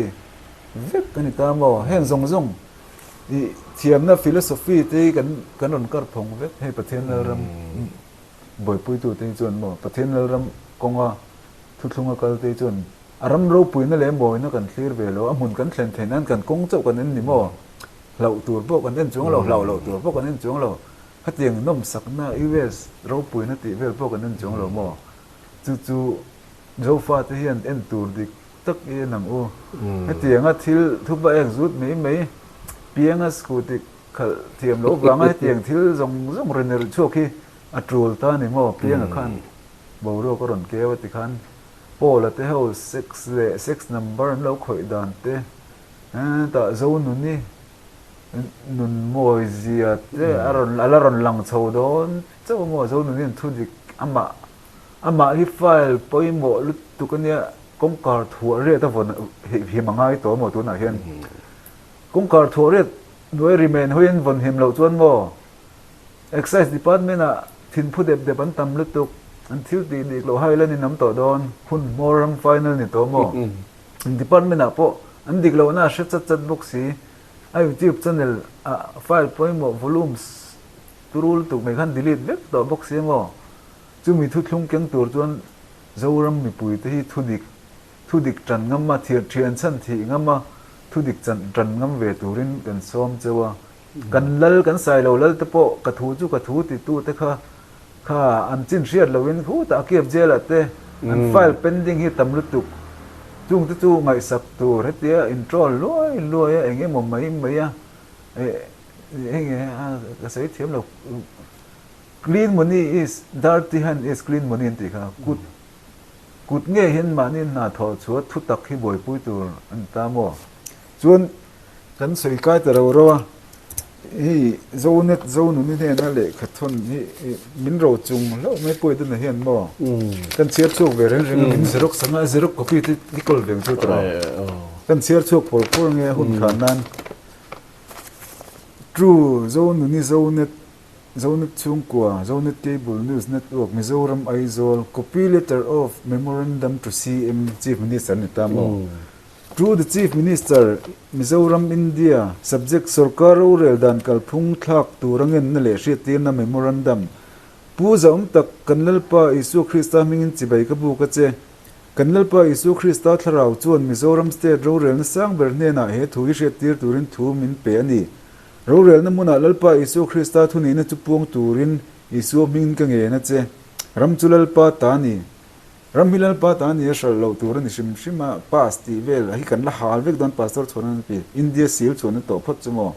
vek a ni ta maw? Heng zawng zawng i thiamna philosophy te hi kan kan rawn kar phawng vek hei Pathian Lalram. Buaipuitute hi chuan maw Pathian Lalram kawnga thuthlunga kalte hi chuan a ram ropuina leh mawina kan thlir ve lo, a hmun kan thlen theih nan kan kawng chauh kan en ni maw? Hlauh tur pawh kan en chuang lo, hlauh loh tur pawh kan en chuang lo, khatiang nawmsakna US ropuina tih vel pawh kan en chuang lo maw? Chu chu Zofate hian en tur dik tak i en ang u. Hetianga thil thupa ek zut mai mai pianga scooty Khalh thiam loh vanga hetiang thil zawng zawng rawn erh chhuak hi a tul ta a ni maw? Pianga khan boruak a rawn keu a ti khan Paula te ho sex leh sex number an lo khawih dan te tah Zonuni nun mawi zia te a rawn a la rawn lang chho dawn chauh a maw? Zonuni an thu dik amah amah hi file pawimawh lutuk a nia kawngkhar thuah riat a vawn him a ngai tawh a maw tunah hian Kawngkhar thuah riat hnuai ri men hawiin vawn him loh chuan maw Excise Department ah thinphu dep dep an tam lutuk. An thil tih dik loh hai la ni nam tawh dawn. Hun hmawr ram final ni tawh maw? Eng department ah pawh an dik lohna a hre chat chat bawk si. A youtube channel ah file pawimawh volumes turu lutuk mai khan delete vek tawh bawk si maw? Chumi thuthlung keng tur chuan Zoram mipui te hi thudik thudik tan ngam a, thian chhan thih ngam a, thudik chan tan ngam ve turin kan sawm cheu a. Kan lal, kan sailo lal te pawh ka thu chu ka thu titu te kha kha an chin hriat loin khutah a kep jail ah te an file pending hi tam lutuk. Chung te chu ngaihsak tur hetia introll luai luai a eng emaw mai mai a eh heng ka sawi thiam lo clean money is dirty hand is clean money an tih kha kut kut nge hian mahni hna thawh chhuah thu tak hi buaipui tur a ni ta maw? Chuan kan sawi kai ta ro ro a, hei Zonet Zonuni hnena lehkha thawn hi min ro chung hlauh mai pawh dana hian maw kan chhiar chhuak ve reng reng a, min xerox anga a xerox copy te hi kawl ve ang chu tawh kan chhiar chhuak pawr pawr nge a hun khan nan True Zonuni Zonet Zonet chhungkua Zonet Cable News Network Mizoram Aizawl copy letter of memorandum to CM Chief Minister ni ta maw. To the Chief Minister, Mizoram, India, Subject, Sorkar rorel dan kalphung thlak tura ngenna leh hriattirna Memorandum, Pu Zaum tak, kan Lalpa Isua Krista hmingin chibai ka buk a che. Kan Lalpa Isua Krista thlarau chuan Mizoram State rorelna sang ber hnenah he thu hi hriattir turin thu min pe a ni. Rorelna hmunah Lalpa Isua Krista thunihna chu puang turin Isua hmingin ka ngen a che. Ram chu Lalpa ta a ni. Ram hi Lalpa ta nia hralh loh tur a ni hrim hrim a, pass tih vel hi kan la hal vek dawn Pastor chhuan an pi, India seal chhuan a tawh phawt chu maw?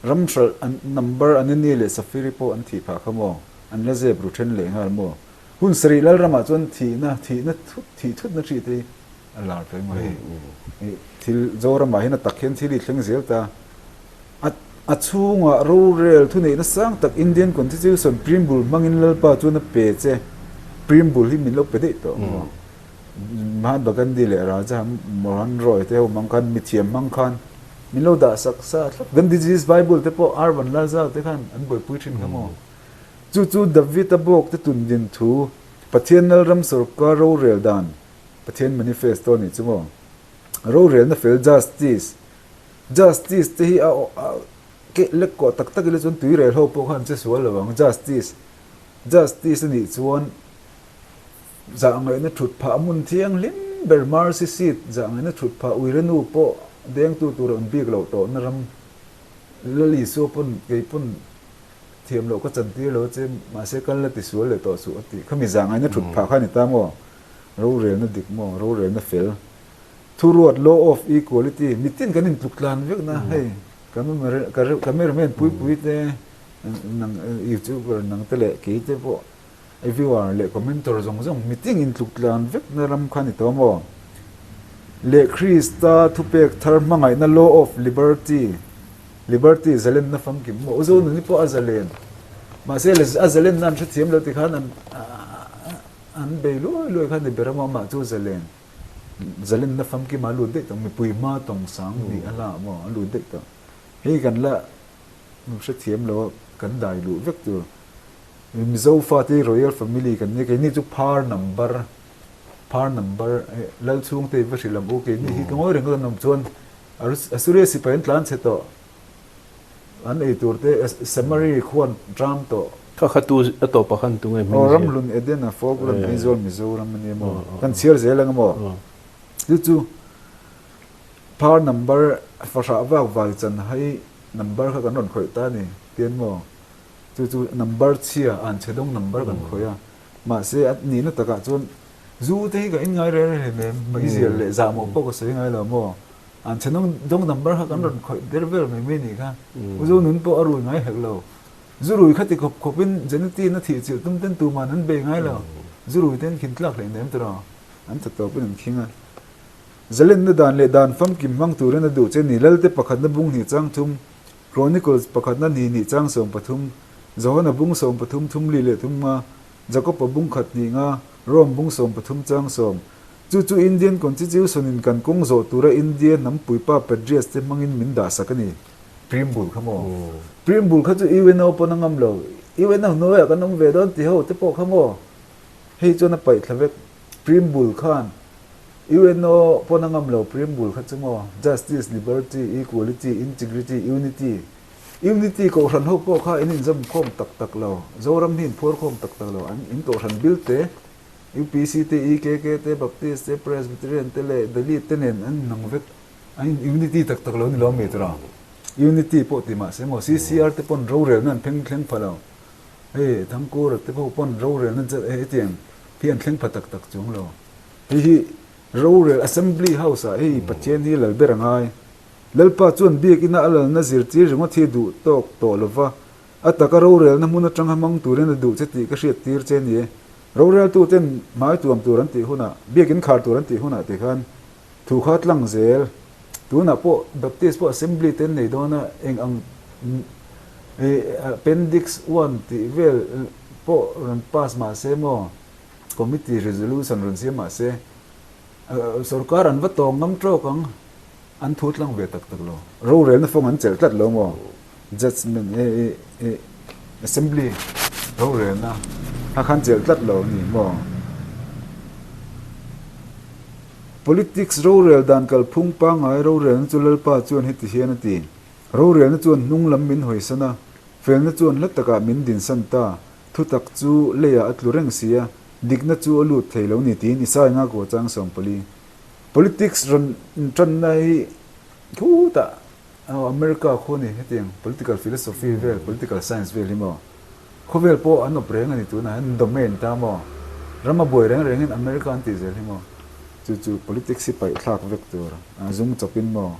Ram hralh an number Anani leh Safiri pawh an thih phah kha maw? An la zep ru then leh nghal maw? Hun sarih Lalramah chuan thihna, thihna thut, thih thutna hrih te hi a lar tawh emaw hei. Thil Zoramah hian a tak hian thil hi thleng zel ta. A a chhungah rorel thuneihna sang tak Indian Constitution preamble hmangin Lalpa chuan a pe che. Preamble hi min lo pe daih tawh maw? Mahatma Gandhi leh Raja Mohan Roy te ho hmang khan mithiam hmang khan min lo dah sak sa thlap. Gandhiji's Bible te pawh R Vanlalzau te khan an buaipui thin kha maw? Chu chu David-a bawk te tun din thu Pathian Lalram sawrkar rorel dan Pathian manifesto a nih chu maw? Rorelna fel justice Justice te hi a keh lek kawh tak tak ila chuan tui rel ho pawh khan an che sual lo ang. Justice Justice a nih chuan zahngaihna thut phah hmun thianghlim ber mercy seat zahngaihna thut phah uirenu pawh dengtu tur a awm bik loh tawhna ram Lal Isua pawn kei pawn thiam loh ka chantir lo che mahse kal la ti sual leh tawh suh a tih khami zahngaihna thut phah kha a ni ta maw? Rorelna dik maw? Rorelna fel Thuruat, law of equality, mitin kan intluk tlan vek na hei cameraman pui pui te nang youtuber nang te leh kei te pawh viewer leh commentor zawng zawng mitin intluk tlan vek na ram kha ni tawh maw? Leh Krista thupek thar hmangaihna law of liberty, liberty zalenna famkim maw? U Zonuni pawh a zalen mahse a zalenna an hrethiam lo tikhan an an bei luai luai kha ni ber a maw amah chu zalen. Zalenna famkima a lut daih tawh, mipui hma tawng sang nih a la maw a lut daih tawh. Hei kan la hrethiam lo a, kan dai luh vek tur. Mizo fate hi Royal Family kan nia, keini chu phar number, phar number, lal chhungte i va hrilh ang u, keini hi ka ngawi reng kan awm chuan Assuria sipai an tlan chhe tawh. An ei tur te Samari khuan ṭam tawh. Kha kha tu a tawp ah khan tu nge hming zia? Ramhlun Eden a Falkland Aizawl Mizoram a nia maw? Kan chhiar zel ang maw? Chu chu phar number fahrah vak vai chan hai number kha kan rawn khawih ta a ni tian maw? Chu chu number chhia an chhe dawng number kan khawih a. Mahse a nihna takah chuan zu te hi ka in ngai reng reng em? Meizial leh zahmawh pawh ka sawi ngai lo maw? An chhe dawng dawng number kha kan rawn khawih der vel mai mai nih kha. U Zo nun pawh a rui ngai hek lo. Zu rui kha ti khawp khawp in Janet-i na thih chilh tum ten tuman an bei ngai lo. Zu rui ten khin tlak hleih nem tawh. An tha tawp in an khing a. Zalenna dan leh dan famkim hmang turin a duh che ni. Lalte pakhatna bung hnih chang thum, Chronicles pakhatna hnih hnih chang 13, Johana bung 13 thum li leh thum nga, Jakob-a bung khat hnih nga, Rome bung 13 chang sawm. Chu chu Indian Constitution in kan kawng zawh tura India hnam puipa Patriots te hmangin min dah sak a ni. Preamble kha maw? Preamble kha chu UNO pawn a ngam lo. UNO hnuaiah kan awm ve dawn ti ho te pawh kha maw? Hei chuan a paih thla vek. Preamble khan UNO pawn a ngam lo preamble kha chu maw Justice, Liberty, Equality, Integrity, Unity. Unity kohhran ho pawh kha in inzawm khawm tak tak lo. Zoram hi in phuar khawm tak tak lo. An in kohhran bil te UPC te, EKK te, Baptist te, Presbyterian te leh Dalit te nen an inang vek. An in unity tak tak lo ni lo mi tura. Unity pawh ti mahse maw CCR te pawn rorelna an pheng thleng pha lo. Hei Thangkura te pawh pawn rorelna hetiang hi an thleng pha tak tak chuang lo. Hei hi rorel Assembly House ah hei Pathian hi lal ber a ngai. Lalpa chuan biakina a lalna zirtir ringawt hi a duh tawk tawh lo va, a taka rorelna hmun atanga hmang turin a duh che tih ka hriat tir che ni e. Roreltuten hmai tuam tur an tih hunah, biakin khar tur an tih hunah te khan Thu kha tlang zel. Tunah pawh Baptist pawh Assembly te an nei dawn a, eng ang Appendix one tih vel pawh rawn pass mah se maw, Committee resolution rawn siam mah se, sorkar an va tawng ngam tawk ang, an thu tlang ve tak tak lo. Rorelna fawng an chelh tlat lo maw? Judgement Assembly rorelna kha khan chelh tlat lo a ni maw? Politics rorel dan kalphung pangngai rorelna chu Lalpa chuan heti hian a ti, Rorelna chuan hnung lam min hawisan a, felna chuan hla takah min dinsan ta, thutak chu leiah a tlu reng si a, dikna chu a lut thei lo ni tiin Isaiah Ngakua chang 14. Politics rawn intanna hi khutah America khu a ni, hetiang political philosophy vel, political science vel hi maw? Khawvel pawh an awp reng a ni tunah hian domain ta maw? Ram a buai reng rengin America an tih zel hi maw? Chu chu politics hi paih thlak vek tur a zung chawpin maw?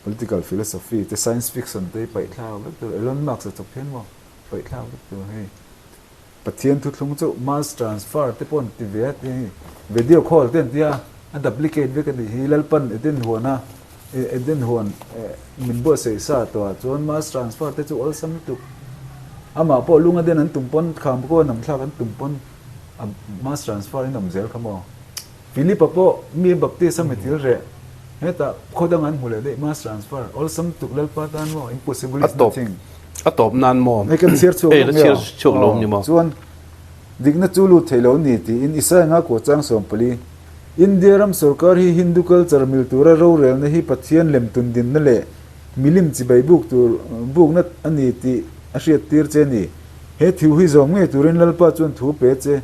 Political philosophy te science fiction te hi paih thlak vek tur Elon Musk a chawp hian maw? Paih thlak vek tur hei. Pathian thuthlung chu mass transfer te pawh an ti ve a ti hei video call te an ti a a duplicate vek a nih hi Lalpan Eden huan a Eden huan min buatsaih sa tawh ah chuan mass transfer te chu awlsam lutuk amah pawh lung a den an tum pawn kham pawh a nam thlak an tum pawn a mass transfer in awm zel kha maw Philip-a pawh mi baptist a mi thil reh hetah khaw dang an hmu leh daih mass transfer awlsam lutuk Lalpa tan maw impossible is nothing. A tawp nan maw? Hei kan chhiar chhuak lawk nia. Chhiar chhuak lawm ni maw? Chuan dikna chu lut thei lo ni tiin Isaiah nga kua chang 14, India ram sorkar hi Hindu culture mil tura rorelna hi Pathian lem tun dinna leh milim chibai buk tur bukna a ni tih a hriattir che ni. He thiu hi zawm ngei turin Lalpa chuan thu pe che.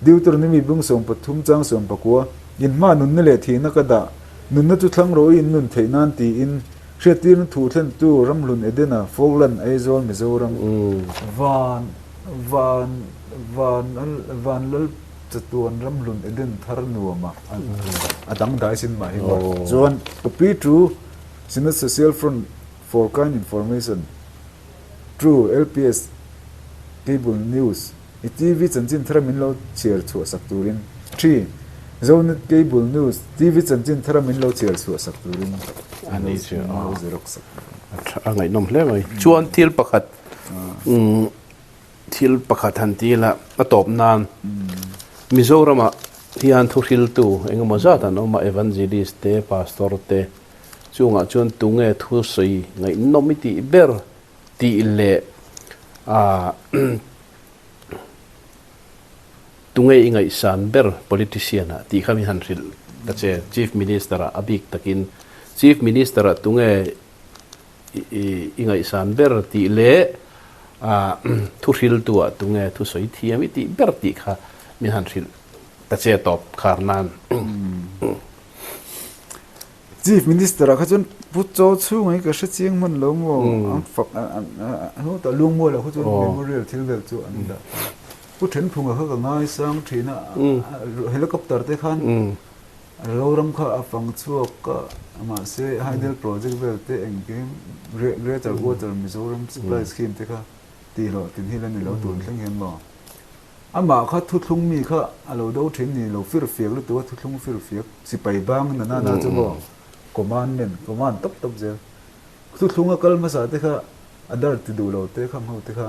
Deuteronomy bung 13 chang 19, Inhma nunna leh thihna ka dah, nunna chu thlang rawh i innun theih nan tiin Hriattirna thu thlentu Ramhlun Edena, Falkland, Aizawl, Mizoram. Van, van, van, van lal chatuan Ramhlun Eden thar nuama a dangdai sin mah hi maw. Chuan Copy to Synod Social Front for kind information. True, LPS Cable News. I TV chanchin thara min lo chhiar chhuah sak turin Ṭhi, Zonet Cable News TV chanchin thara min lo chhiar chhuah sak turin min lo xerox sak turin. A ngaihnawm hle mai. Chuan thil pakhat thil pakhat han ti ila a tawp nan Mizoramah hian thuhriltu engemaw zat an awm a, Evangelist te, Pastor te chungah chuan tunge thusawi ngaihnawm i tih ber Tih leh ah tunge i ngaihsan ber politician ah tih kha min han hrilh ta che Chief Minister ah a bik takin Chief Minister ah tunge i ngaihsan ber tih leh ah thu hriltu ah tunge thu sawi thiam i tih ber tih kha min han hrilh ta che tawp khar nan. Chief Minister ah kha chuan Pu Chaw chhunga hi ka hre chiang hman lo maw an fak an ta Lungmual ah kha chuan memorial thil vel chu an dah. Pu Thenphunga kha ka ngaisang thin a, helicopter te khan Zoram kha a fang chhuak a, mahse hydel project vel te engkim Greater Water Mizoram Supply Scheme te kha tih hlawhtlin hi la ni lo tun thleng hian maw. Amah kha thuthlung mi kha a lo do thin ni lo fir fiak lutuk a thuthlung fir fiak sipai bang na na chu maw commandment command tawp tawp zel thuthlung a kal hmasa te kha a dar ti duh lo te khang ho te kha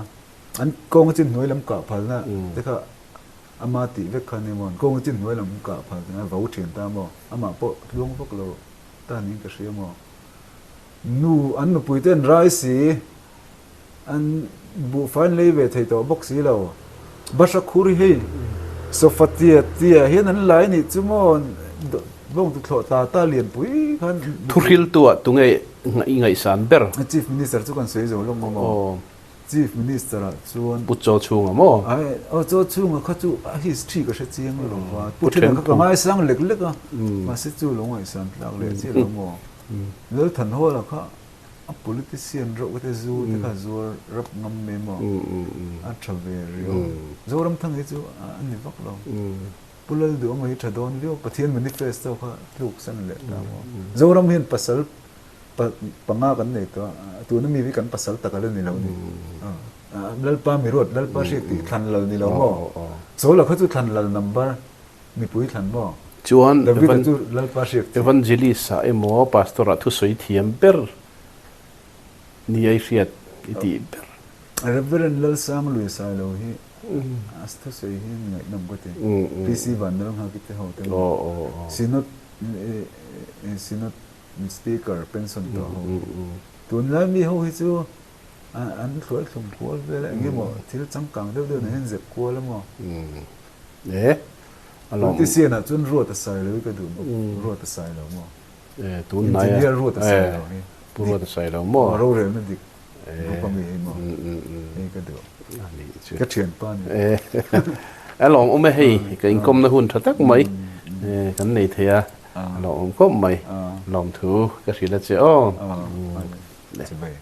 an kawng a chin hnuai lam kah phal na te kha ama tih vek kha nia maw an kawng a chin hnuai lam kah phal te a vo thin ta maw amah pawh tluang vak lo ta niin ka hria maw nu an nupui te an rai si. An buhfai an lei ve thei tawh bawk si lo. Bahra khur hi hei Sofa tia tia hian an lai nih chu maw bawng tu thlawh ta ta lianpui khan. Thuhriltu ah tunge i ngaihsan ber? Chief Minister chu kan sawi zo lo maw maw? Chief Minister ah chuan. Pu Chaw Chhunga maw? Aw Chaw Chhunga kha chu a history ka hre chiang lo va. Pu Thena kha ka ngaisang lek lek a, mahse chu lo ngaihsan tlak leh chiah lo maw? Lalthanhawla kha a politician reuh te zu te kha zuar rap ngam mai maw? A tha ve riau. Zoramthanga hi chu a ni vak lo. Pu Lalduhawma hi tha dawn viau, Pathian manifesto kha tluk san leh ta maw? Zoram hian pasal Pa, panga kan nei tawh a, tuna mi hi kan pasal tak a la ni lo ni. Lalpa mi ruat, Lalpa hriat tih thlan lal ni lo maw? Chawla kha chu thlan lal number mipui thlan maw? Chuan David-a chu Lalpa hriat tih. Evangelist-ah emaw Pastor-ah thusawi thiam ber ni a i hriat i tih ber. Reverend Lalsanglui Sailo hi a thusawi hi ngaihnawm ka ti. PC Vanlalnghaki te ho te maw? Synod, Synod Speaker pension tawh ho hi tunlai mi ho hi chu an thluai thlum kual vel a eng emaw thil changkang deuh deuh nen hian zep kual a maw? E a lawm. Politician ah chuan ruat a sai lo hi ka duh bawk ruat a sai lo maw? E tunhnai a Engineer ruat a sai lo hi. Pu ruat a sai lo maw? Rorelna dik. Bawk a mi hi maw? Hei ka duh. Ka thianpa ni. A lawmawm e hei, ka inkawmna hun tha tak mai kan nei thei a, a lawmawm khawp mai. Lawmthu ka hrilh a che aw. Chibai.